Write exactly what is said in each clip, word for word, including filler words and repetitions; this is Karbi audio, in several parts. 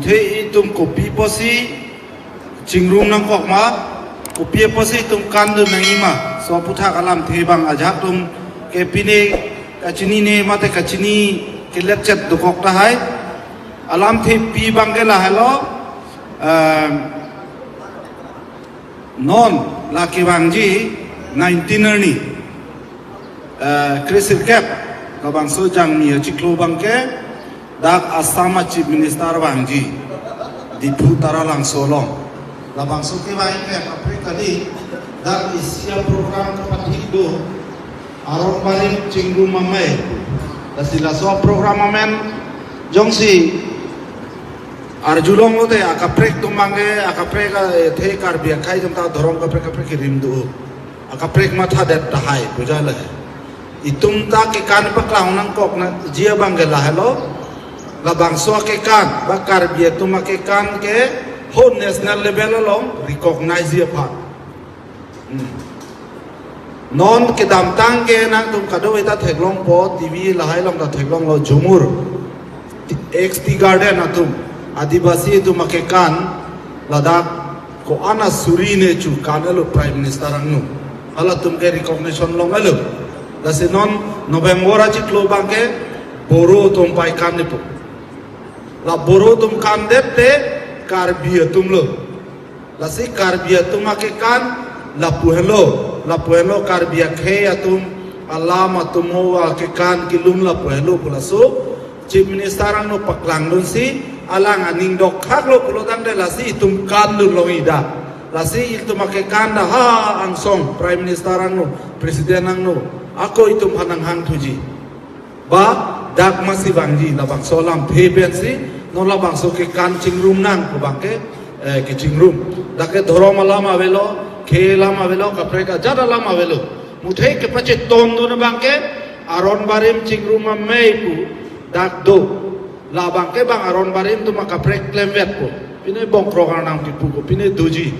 Te itum kopi pusi chingrum nangkok ma, kopi pusi itum kandun nangji ma, laso aphuthak alamthe abang ajahak atum ke pine kachinine mate kachini keletchet dokok tahai. Alamthepi abangke lahelo, em, non la kevangji nineteen arni, eh, kresirkep, labangso Jangmi achiklo abangke dak Assam a Chief Minister vangji, Diphu Taralangso along. Labangso kevang ke kaprek kali, dak isi aprogram kapathi do, Aron Barim Chingrum Amei. Lasi laso aprogram amen jongsi arjulonglote akaprek atum abangke, akaprek, eh, the Karbi akhei atum ta dhorom kaprek kaprek kerim do. Akaprek mathadet tahai puja le. Itum ta kekan paklang nangkok nangji abangke lahelo. Labangso akekan, ba Karbi atum akekan ke ho national level along recognize ji aphan. Hmm. Non kedamtang ke nangtum kadokave ta theklongpo, T V lahai along ta theklonglo, Jumur, X T Garden atum, Adivasi atum akekan, ladak ko-an asuri ne chukandetlo Prime Minister angno. Halatum ke recognition longlo. Lasi non November achiklo abangke Boro atum pai kandepo. La Boro atum kandet te Karbi atum lo. Lasi Karbi atum akekan lapu helo, lapu helo Karbi akhei atum alam atum ho akekan kelun lapu helo pu laso Chief Minister angno paklangdunsi alang aning dokthaklo pulo tangte lasi itum kandun longji da. Lasi itum akekan dak ha angsong Prime Minister angno, President angno, ako itum aphan nanghangthuji. Ba dak masi vangji, labangso alamthe pensi non labangso kekan chingrum nang pu abangke, eh, kechingrum. Dak ke dhorom alam avelo, khei alam avelo, kaprek ajat alam avelo. Muthe kepachetondun abangke Aron Barim Chingrum Amei pu dak do. Labangke bang Aron Barim atum akaprek klemvetpo. Pine Bongkrok Arnam kipu ko, pine doji.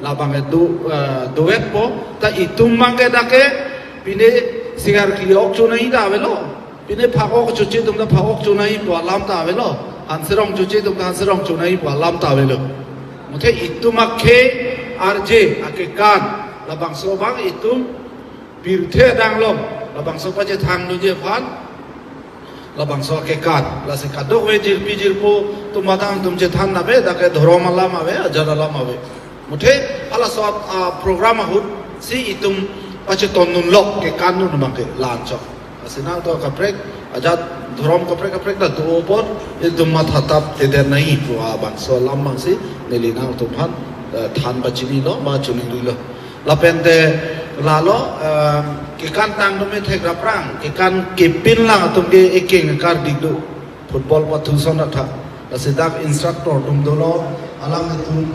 Labangke do, eh, dovetpo. Ta itum abangke dak ke pine Singarkli ok chonai ta avelo. Pine Phak ok choche atum ta Phak ok chonaipo alam ta avelo. Hanserong choche atum ta Hanserong chonaipo alam ta avelo. Muthe itum akhei arje akekan, labangso abang itum pirthe adang along labangso pachethangdunji aphan, labangso akekan. Lasi kadokave jirpi jirpo atum matang atum chethan ave, dak ke dhorom alam ave, ajat alam ave. Muthe halaso a, a, program ahut si itum pachetondunlo, kekandun abangke la-anchot. Lasi nangtum kaprek ajat, dhorom kaprek kaprek ta do apot itum mathatap teden nangji pu abangso alam abangsi neli nangtum aphan, eh, than pachinilo, ma choningrilo. Lapen te lalo, eh, kekan tangdun me thekrap prang, kekan kepin lang atum ke ekeng kardik do. Football pathu ason atha. Lasi dak instructor atum dolo, alanglitum